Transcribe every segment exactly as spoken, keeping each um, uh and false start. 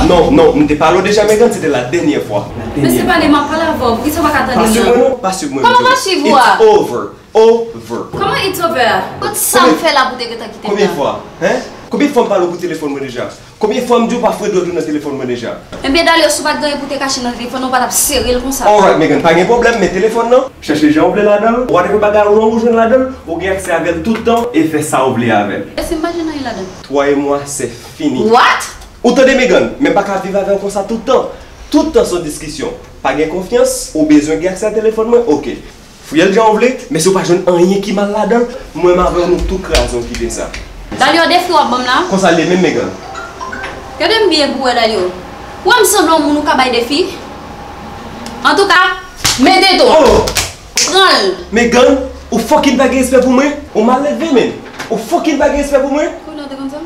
Non, non, m te pale w deja, Megan, se te la dènyè fwa. Men se pale m ap pale avè w, poukisa w pa ka tande m nan? Pa swiv mwen non, pa swiv mwen. Kòman pa swiv ou a? It's over. Over. Kòman it's over a? Kot sa m fè la pou te gentan kite m la? Konbyen fwa? Hein? Konbyen fwa m pale w pou telefòn mwen deja? Konbyen fwa m di w pa foure dwèt ou nan telefòn mwen deja? Ebyen, Dalio, si w pa t gen anyen pou te kache nan telefòn nan, ou pa t ap sere l konsa. Alright, Megan, pa gen pwoblèm, men telefòn nan, chèche jan w vle ladan l, whatever bagay wrong ou jwenn ladan l, ou gen aksè avè l tout tan e fè sa w vle avè l. E si m pa jwenn anyen ladan l? Toi et moi, c'est fini. What? Ou tande, Megan, men m pa ka viv avè w konsa tout tan. Tout tan se yon diskisyon. Pa gen konfyans, ou bezwen gen aksè a telefòn mwen, oke. Fouye l jan w vle, men si w pa jwenn anyen ki mal ladan l, mwen menm avè w nou tou kraze, w kite sa. Dalio, defi w ap ban m la? Konsa l ye menm, Megan? Gade m byen pou w wè, Dalio. Ou wè m sanble yon moun ou ka bay defi? Antouka, mete tou. Oh! Pran l! Megan, ou fucking pa gen respè pou mwen? Ou mal leve, men. Ou fucking pa gen respè pou mwen? Kounye a w te konn sa?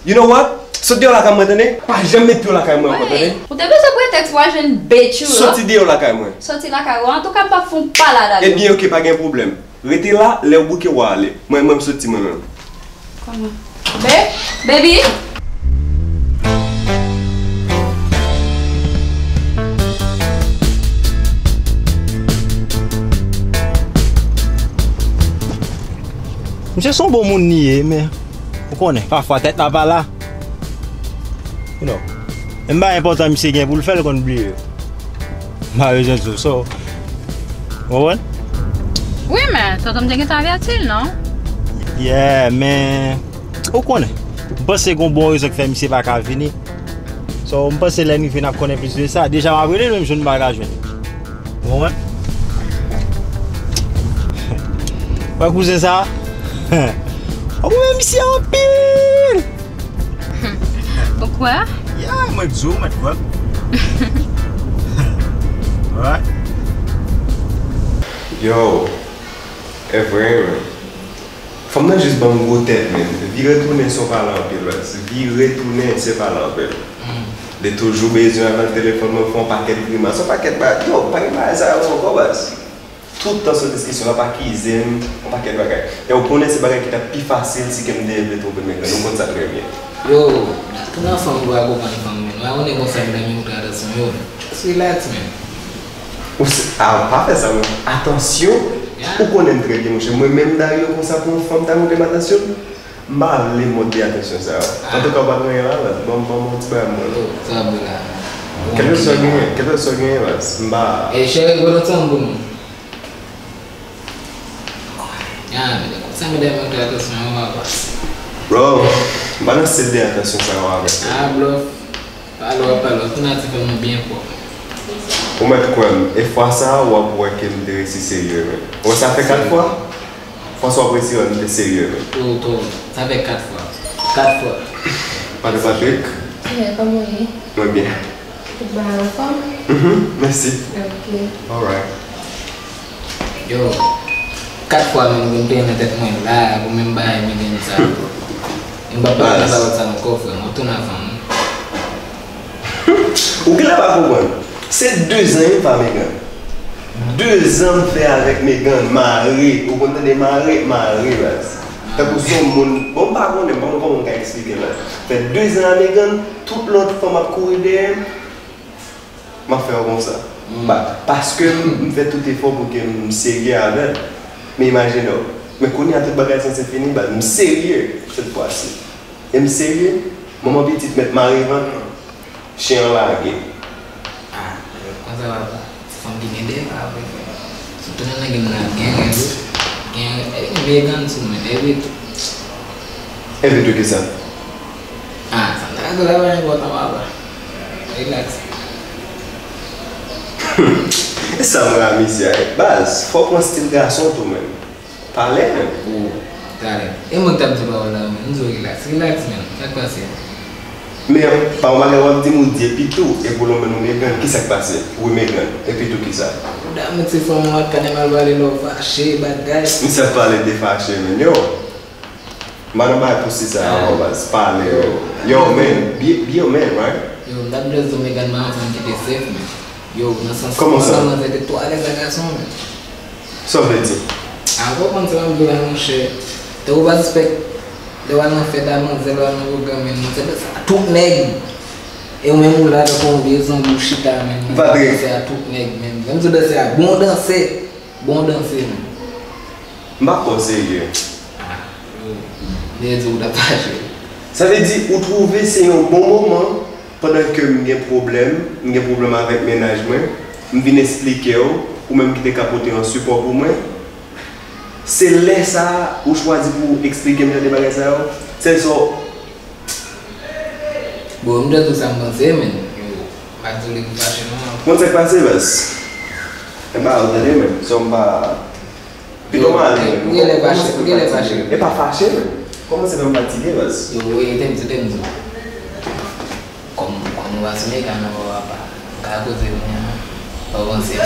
You know what? Sot deyò lakay mwen, tande? Pa janm met pye w lakay mwen ankò, tande? Ou te bezwen pretèks pou w al jwenn bitch ou yo? Soti deyò lakay mwen. Soti lakay ou? Antouka, m p ap fè w pa la, Dalio. Ebyen, oke, pa gen pwoblèm. Rete la, lè w bouke, w a ale. Mwen, mwen, m soti, mwen menm. Kòman? Be-, baby? Misye se yon bon moun li ye, men ou konnen, pafwa tèt la pa la. You know. Menm bagay enpòtan misye gen pou l fè, l konn bliye yo. M pa bezwen di w, so. Ou konprann? Wi, men tonton m te gentan avèti l, non? Yeah, men ou konnen. M panse gen yon bon rezon ki fè misye pa ka vini. So, m panse lè n rive n ap konnen plis de sa. Deja m ap rele l, menm jou n pa ka jwenn. Ou konprann? Wè kouzen sa? W ap renmen misye anpil! Ou kwè? Yeah, mwen di w, mèt kwè m. Alright. Yo, e vre, man. Fanm nan jis ban m gwo tèt, men. Vire tounen se yon pale anpil, baz. Vire tounen se pale anpil. Li toujou bezwen avè l telefòn mwen fè yon pakèt grimas, yon pakèt bagay. Yo, pa gen bagay sa yo ankò, baz. Tout tan se yon diskisyon, l ap akize m, yon pakèt bagay. E w konnen se bagay ki t ap pi fasil si ke m te vle twonpe Megan, ou konn sa trè byen. Yo, tounen fanm, ou pa konprann fanm, men. Ou pa konnen konsa m renmen montre atansyon, yo. Just relax, man. Ou se, a, pa fè sa, non. Atansyon? Yeah. Ou konnen m trè byen, monchè. Mwen menm, Dario, konsa pou yon fanm ta montre m atansyon? M pa vle mòd de atansyon sa yo. Ah. Antouka, ou pa gen anyen la, baz. Ban m, ban m yon ti bagay mwen. Oh, sa ap la. Kèlkeswa genyen, kèlkeswa genyen, baz. M pa. E cheri, gwo tantan pou nou. Ya, men konsa medam yo te atansyon yo, papa. Bro, m pa nan stil de atansyon sa yo avèk ou. Ah, bluff. Pale w ap pale, w ap tounen a ti fanm nan byen pwòp. Ou mèt kwè m, e fwa sa a, w ap wè ke m te resi serye, men. Ou wè sa fè kat fwa? Fwa sa w ap resi wè m te serye, men. Tou, tou, sa fè kat fwa. Kat fwa. Pale Patrick. Yeah, kòman w ye? Mwen byen. Tout bagay anfòm? Mhm, mèsi. Ok. Alright. Yo, kat fwa menm pou m te nan tèt mwen la, pou menm bagay Megan sa. M p ap pale nan pawòl sa ankò, frè m. Ou tounen avè m. Ou genlè pa konprann. Se de zan wi m pa Megan. De zan m fè avèk Megan, mare. Ou konn tande mare, mare, baz. Tankou se yon moun, bon, m pa konnen, m pa konn kòman m ka eksplike l la. Fè de zan a Megan, tout lòt fanm ap kouri dèyè m. M ap fè yo konsa. Mm. Ba, paske m, m fè tout efò pou ke m serye avè l. Men imajine w. Men kounye a tout bagay sanse fini, ba, m serye sèt fwa si. E m serye, manman pitit mèt mare vant mwen. Chen an lage. Ah, konsa papa. Se fanm ki gen de pa vre, frè. Sitou nan nèg m nan gen rèd wi. Gen, e, gen Megan sou mwen, epi tou. Epi tou kisa? Ah, sa m ta ka di w la pa enpòtan, papa. Relax. E sa m ramise a, baz, fò w pran stil gason tou menm. Pale menm. Oh, talè. E mwen k t ap di pawòl la, menm. M di w relax, relax, menm. Sa k pase? Men, pa yon bagay w ap di m, ou di epi tou, e pou lonmen nou Megan, kisa k pase? Wi, Megan, epi tou kisa? Ou da mete fanm ou ap pale mal pale lè w fache, bagay. Misye ap pale de fache, menm, yo. M pa nan bagay pou si sa yo ankò, baz. Pale, yo. Yo, man, be, be a man, right? Yo, m t ap just di w Megan pa yon fanm ki te safe, men. Yo, nan sans sa, manzè te twò alèz ak gason, men. Sa w vle di? A, ou konprann sa m ap di w la, monchè. Tankou pa sispèk, lè w al nan fèt a manzè, lè w al nan pwogram, men, manzè, sa, tout nèg. E ou menm ou la tankou yon vye zanmi ou chita menm. Ou pa danse a tout nèg menm. Menm si w danse a bon dansè, bon dansè menm. M pa pran w serye. Ah, yo, m te di ou t ap fache. Sa vle di ou twouve se yon bon moman pandan ke m gen pwoblèm, m gen pwoblèm avèk mennaj mwen, m vin esplike w, ou menm ki te ka pote yon sipò pou mwen. Se lè sa a ou chwazi pou w eksplike m jan de bagay sa yo? Sèl sa w Bon, m te di w sa m panse, men. Yo, m pa di w li pou fache non. Konn sa k pase, baz? E ba, ou tande, men. Sa m pa. Pito m ale, men. Ou genlè fache, ou genlè fache. E pa fache, men. Kòman se fè m fatige, baz? Yo, wi, te m di, te m di. Kòm, kòm ou pa sou mega non, papa. M ka koze kounye a, non. Ou panse?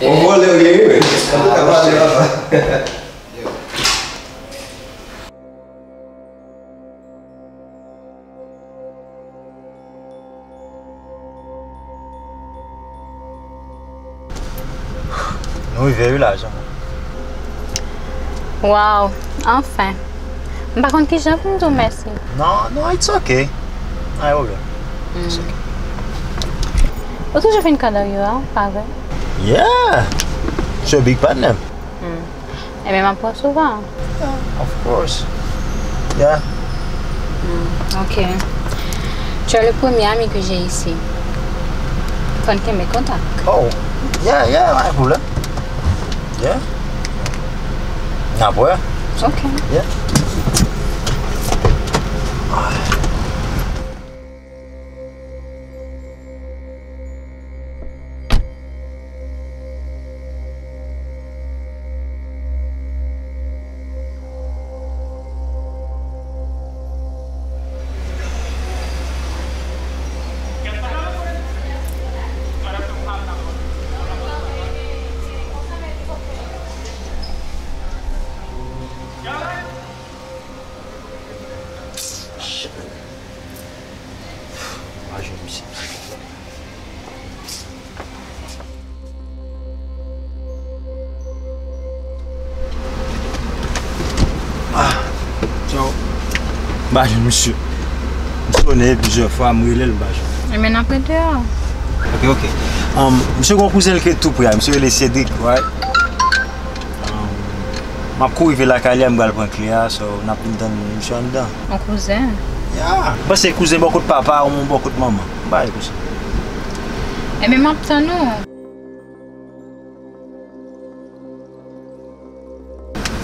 On vòlè ou ye, wi, men. Antouka, pale, papa. Yo. Nou rive wi la, Jean. Wow, anfen. M pa konn kijan pou m di w mèsi. Non, non, it's okay. Pa gen pwoblèm. It's okay. Ou toujou fin kado yo a, pa vre? Yeah! Sure, big partner. Hmm. Ebyen, m ap wè w souvan. Yeah, of course. Yeah. Hmm, ok. Tu es le premier ami que j'ai ici. Fò n kenbe kontak. Oh, yeah, yeah, pa gen pwoblèm. Yeah. N ap wè. Ok. Yeah. Shit, man. Pa jwenn misye. Ah, yo. M pa jwenn misye. M sonnen plizyè fwa, m rele l, m pa jwenn. Ebyen, n ap rete a. Ok, ok. Um, misye gon kouzen l ki ret tou pre a. Misye rele Cedric, right? Um, m ap kouri rive lakay li a, m pral pran kle a, so n ap vin tann misye anndan. Yon kouzen? Ya. M panse kouzen bò kot papa ou bò kot manman. M pa wè kouzen. Ebyen, m ap tann ou.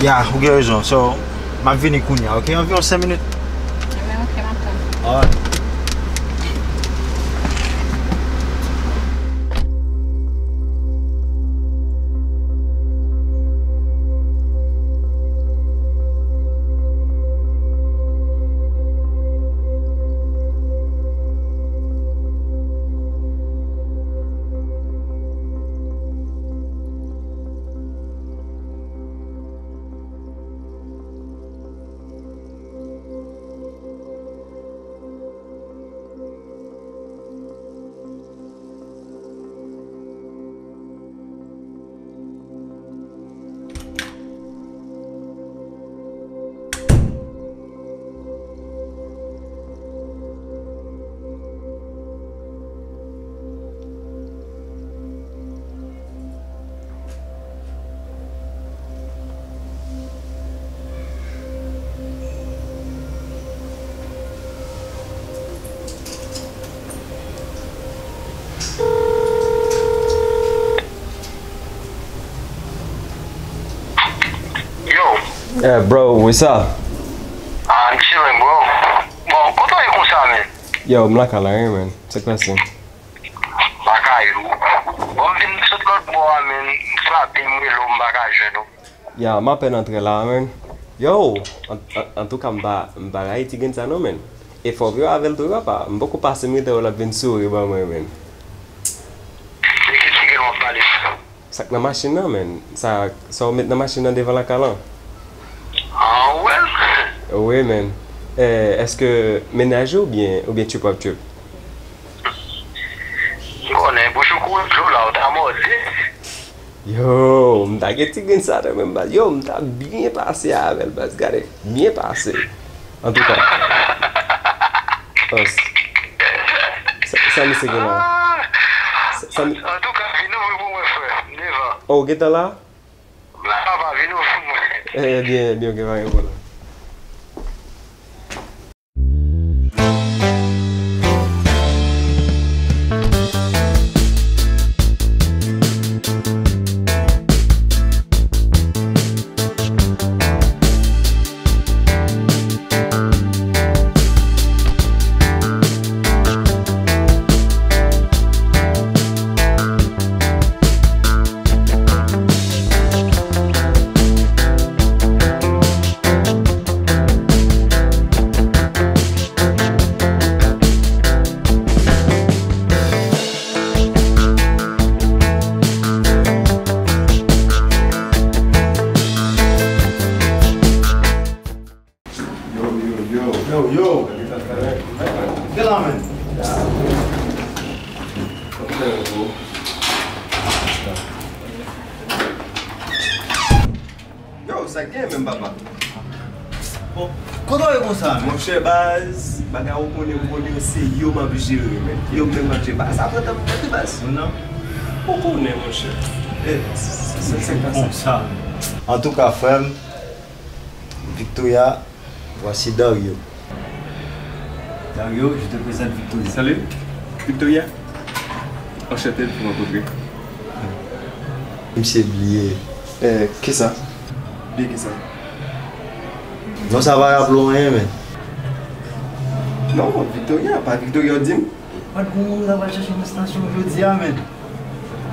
Ya, ou gen rezon. So, m ap vini kounye a, ok? Anviwon senk minit. Ebyen, ok, m ap tann. Alright. Yo. Eh, bro, what's up? Ah, I'm chilling, bro. Bon, kote w ye konsa, man? Yo, m lakay la, wi, man. Sa k pase? Lakay ou. Bon, m vin sot lòt bò a, man. M frape, m rele w, m pa ka jwenn ou. Ya, m apèn antre la, man. Yo, an, an, antouka, m pa, m pa rayi ti grenn sa non, man. E fò w viv avè l tou, papa. M poko pase m rete wè l ap vin souri ban mwen, man. De ki ti grenn w ap pale? Sa k nan machin nan, man. Sa, sa w met nan machin nan devan lakay lan. Ah, well. Wi, man. Eh, èske mennaj ou oubyen, oubyen trip w ap trip? M konnen, bouch ou kouri dlo la, ou ta mòde. Yo, m ta gen ti grenn sa nan menm baz. Yo, m ta byen pase avè l, baz. Gade, byen pase. Antouka. Sa, sa misye gen la? Sa, sa mi- Antouka, vin ouvri pou mwen, frè. M devan. Oh, ou gentan la? Papa, vin ouvri pou mwen. Ebyen, ebyen, ou gen pa gen pwoblèm. Yo, yo, yo. Yo, yo. Gen la, men. Yo, sa k gen menm, papa? Bon, kote w ye konsa, men? Monchè, baz, bagay ou konnen, ou konnen se yo m ap jere, men. Yo menm m ap jere. Bagay sa pran tan pou mwen, baz. Non. Ou konnen, monchè. Eh, se, se, se, se konsa, men. Antouka, frè m, Victoria, voici Dario. Dario, je te présente Victoria. Salut, Victoria. Enchanté de vous rencontrer. Misye bliye. Eh, kisa? Bliye kisa? Non, sa pa raple w anyen, men. Non, Victoria, pa Victoria, w di m. Pat gon moun la pral chache nan estasyon jodi a, men.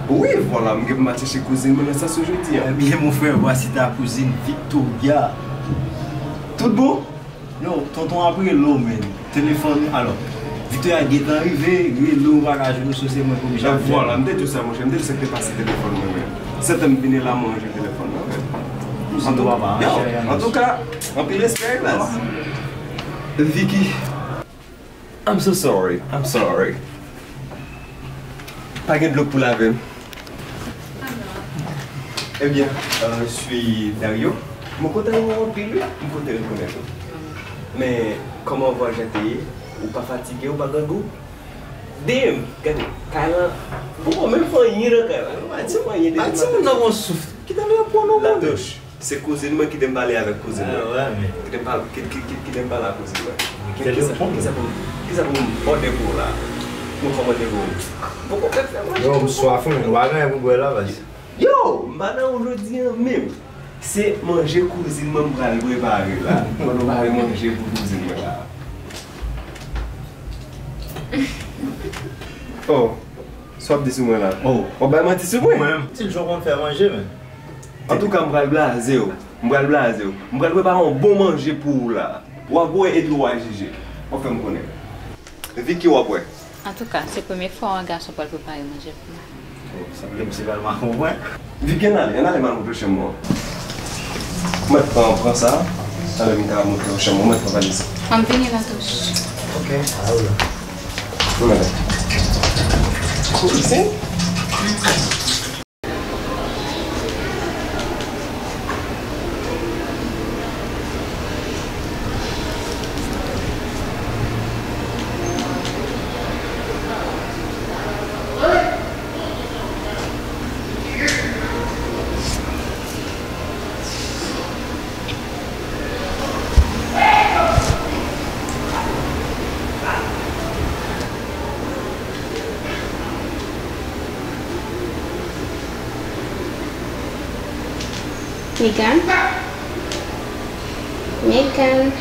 Wi, vwala, m gen pou m al chache kouzin mwen nan estasyon jodi a. Ebyen, mon frè, voici ta cousine Victoria. Tout bon? Yo, tonton ap rele w, men. Telefòn, alò, Victoria gentan rive, rele w, pa ka jwenn w, se mwen k oblije ap fè. Vwala, m te di w sa, monchè, m te di w sa k te pase telefòn mwen, men. Se tan m vini la, mwen jwenn telefòn nan, men. Kouzen nou papa, yo, cheri, antouka, anpil respè, baz. Vicky. I'm so sorry. I'm sorry. Pa gen dlo k pou lave m. Ebyen, euh, je suis Dario. Mwen kontan wè w anpil, wi. Mwen kontan rekonèt ou. Men, kòman vwayaj la te ye? Ou pa fatige, ou pa grangou? Di m, gade, kay lan, ou poko menm fè anyen nan kay la. Ou pa di m anyen depi maten. Ti moun nan gon souf. Kite m pran non, la douche. Se kouzin mwen, kite m pale avèk kouzin mwen. Ah, ouais, men. Kite m pale, ki, ki, ki, kite m pale ak kouzin mwen. Kisa, kisa pou, kisa pou m òdè pou w la? Pou m kòmande pou ou. Poko fè fè manje. Yo, m swaf, wi, men. Ou pa gen anyen pou bwè la, baz? Yo, m pa nan ou jodi a menm. Se manje kouzin mwen m pral prepare la. Mwen nou pare manje pou kouzin mwen la. Oh, sa w ap di sou mwen la? Oh. W ap bay manti sou mwen? Mwen menm. Ti jan w konn fè manje, men. Antouka, m pral blaze w. M pral blaze w. M pral prepare yon bon manje pou ou la. W ap wè epi w a jije. W ap fè m konnen. Vicky, w ap wè. Antouka, se premye fwa yon gason pral prepare manje pou mwen. Oh, sanble m se pral makonpwen. Vicky, ann ale, ann ale m al montre w chanm ou an. Mwen pran, pran sa. Talè m ka montre w chanm ou an, mwen pran valiz. An m vini la, Touch. Ok. Al la. Mwen ale. Kouzin? Megan? Megan?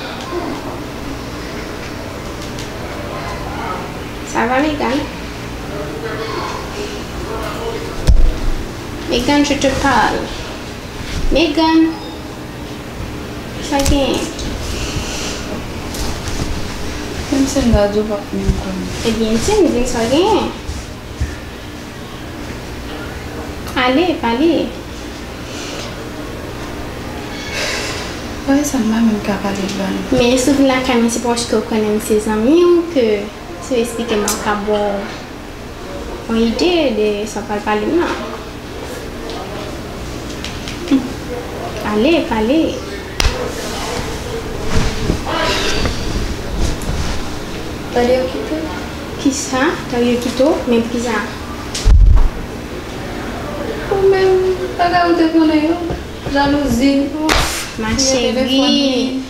Ça va, Megan? Megan, je te parle. Megan! Sa gen? Menm si m ta di w, w p ap menm konnen. Ebyen, di m, di m sa gen. Ale, pale. Bagay sa, m pa menm ka pale l ba nou. Men si w vin lakay mwen, se paske w konnen m se zanmi w, ke si w eksplike m, mwen ka ba w yon ide de sa w pral pale m nan. Ale, pale. Tande yo kite w. Kisa? Tande yo kite w? Men poukisa? Ou menm, bagay ou te konnen yo. Jalouzi. Ouf, ma chérie.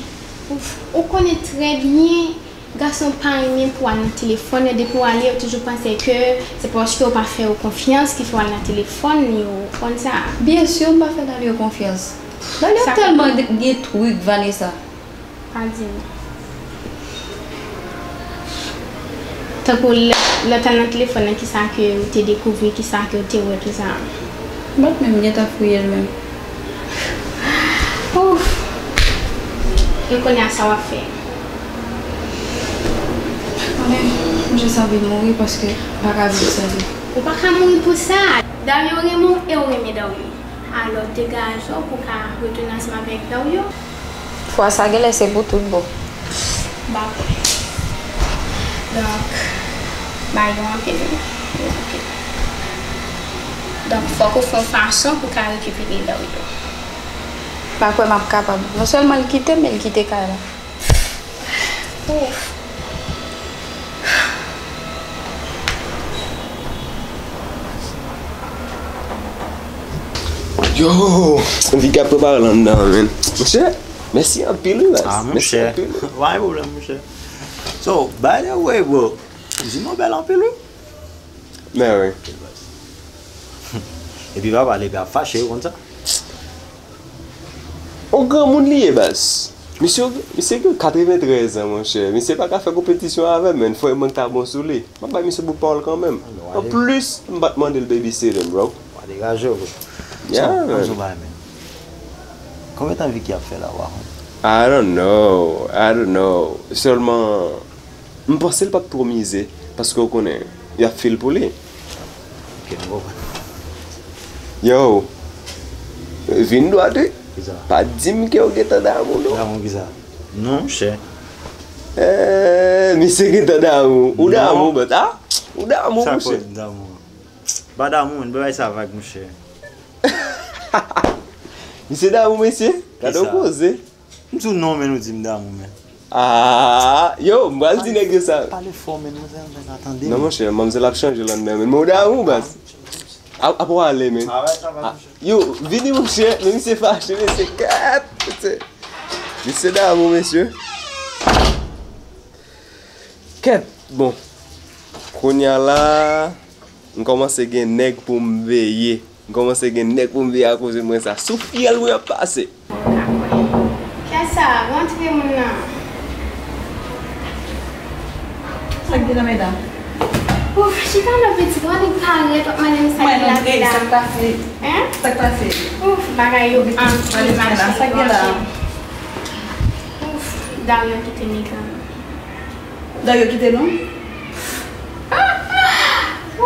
Ouf, ou konnen trè byen, gason pa renmen pou al nan telefòn yo. Depi w ale, yo toujou panse ke se paske w pa fè yo konfyans ki fè w al nan telefòn yo. Ou konn sa? Byen si, m pa fè Dario konfyans. Dario tèlman gen trik, Vanessa. Pa di m. Tankou lè, lè w t al nan telefòn nan, kisa ke w te dekouvri, kisa ke w te wè, tou sa? M pa t menm gentan fouye l menm. Ouf! E kounye a, sa w ap fè? Mwen menm, m jis anvi mouri paske m pa ka viv san li. Ou pa ka mouri pou sa! Dario renmen w e w renmen Dario. Alò, degaje w pou w ka retounen ansanm avèk Dario. Fwa sa genlè se pou tout bon. M pa kwè. Donk, bagay yo anpil wi. Yo anpil. Donk, fòk ou fè yon fason pou w ka rekipere Dario. M pa kwè m ap kapab. Non sèlman l kite m, men l kite kay la. Ouf. Yo, Vika prepare l anndan, men. Monchè, mèsi anpil, wi, baz. Ah, mèsi monchè. Anpil. Pa gen pwoblèm, monchè. So, by the way, bro, Zino bèl anpil, wi. Men wi. Epi papa, li ap fache, ou konn sa? On granmoun li ye, baz. Misye, misye gen katreventrèz an, monchè. Misye pa ka fè konpetisyon avè m, men. Fò mwen ta bon sou li. M ap bay misye bout pawòl kanmenm. Anplis, m pa t mande l babysitting, bro. Wa degaje w, bro. Yeah, man. Konbyen tan Vicky ap fè la, wa? I don't know. I don't know. Sèlman, m panse l p ap twò mize, paske w konnen, y ap fil pou li. Ok, m konprann. Yo, vin dwat wi. Kisa? Pa di m ke w gentan damou, non. Damou kisa? Non, monchè. Eh, misye gentan damou. Ou damou, bèt, a? Ou damou, monchè. Sa k fè m damou? M pa damou, men, bagay sa vag, monchè. Misye damou, mesye. Gade yon koze. M di w non, men ou di m damou, men. Ah, yo, m pral di nèg yo sa. Pale fò, men, manzèl, m pa ka tande. Non, monchè, manzèl ap chanje l anndan, men. Men w damou, baz. Ap, ap w ale, men. Ah, ouais, ça va, monchè. Yo, vini, monchè, men misye fache, mesye, kèt, mesye. Misye damou, mesye. Kèt, bon. Kounye a la, m kòmanse gen nèg pou m veye. M kòmanse gen nèg pou m veye akoz mwen sa. Sou fyèl mwen ap pase. Kèt sa, rantre moun nan. Sa k gen la, medam? Ouf, chita la, pitit, w annik parèt, w ap mande m sa k gen la, sa k pase? Hein? Sa k pase? Ouf, bagay yo anpil, ma chérie, yo anpil. Ouf, Dario kite Megan. Dario kite nou?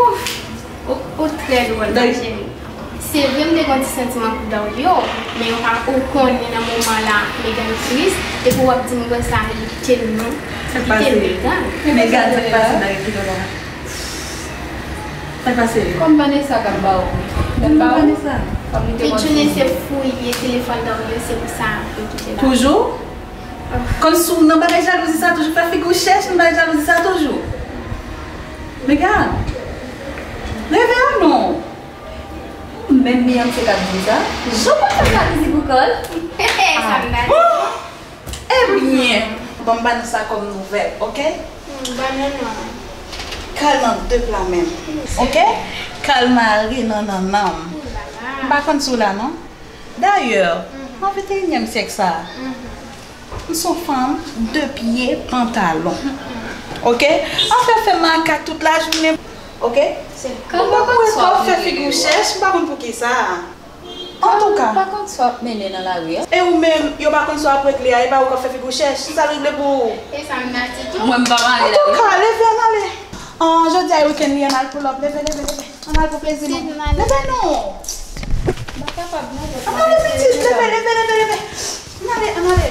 Ouf, ou, ou trè dwòl, ma chérie. Se vre m te gen yon ti santiman pou Dario, men ou pa, ou konnen nan moman la, Megan tris, epi w ap di m konsa li kite nou, li kite Megan. Megan, sa k pase, Dario kite w la? Sa k pase? Kòm Vanessa k ap ba w. Kòm Vanessa. Tout jounen se fouye telefòn Dario, se pou sa yo kite la. Toujou? Kòmsi w nan bagay jalouzi sa toujou, fè figi w chèch nan bagay jalouzi sa toujou. Megan, reveye w non. Menm Beyoncé k ap di sa. Jan w konn fè jalouzi pou kò l. Sa m ta di. Ebyen, bon, m ba nou sa kòm nouvèl, oke? Hmm, ba nou non. Kal nan de pla menm, oke? Kal mare nan nannan m. M pa konn si w la non. Dayè, nan venteyinyèm syèk sa a, m se yon fanm de pye pantalon. Oke? Afè fè makak tout lajounen. Oke? Ou pa konn sa w ap fè figi w chèch, m pa konn poukisa. Antouka. Ou pa konn sa w ap mennen nan lari a. E ou menm, yo pa konn sa w ap regle a, e pa ou k ap fè figi w chèch, se sa l regle pou ou. E sa m ta di tou. Mwen m pa mare lari. Antouka, leve ann ale. An, jodi a e wikenn li, ann al pull up, leve, leve, leve. Ann al pou plezi nou. Leve non. M pa kapab non. Ann ale pitit, leve, leve, leve, leve. Ann ale, ann ale.